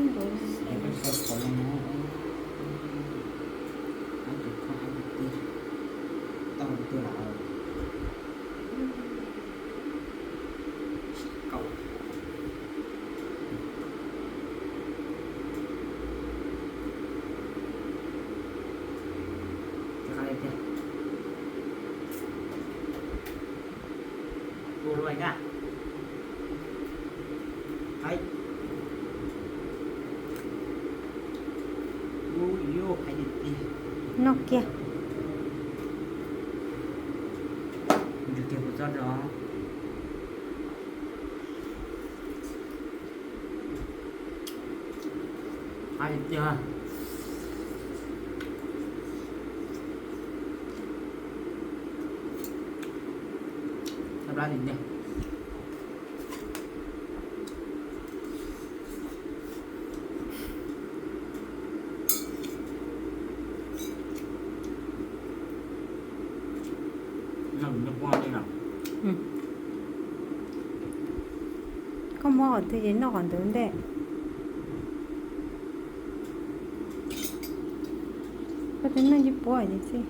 Ces koj sau qhov no, tab ces koj hais tiag tiag, tau tiag lawm. Kaum. Ua luaj na. Hais. Ua yu hais tiag tiag. Noj kiag. Ntsws kiag kuv txob rau. Hais tiag tiag. Tau plab tiag tiag. Koj muab qhov twg ces noj qhov ntawd ntej. Koj twb noj ib puab ces xij.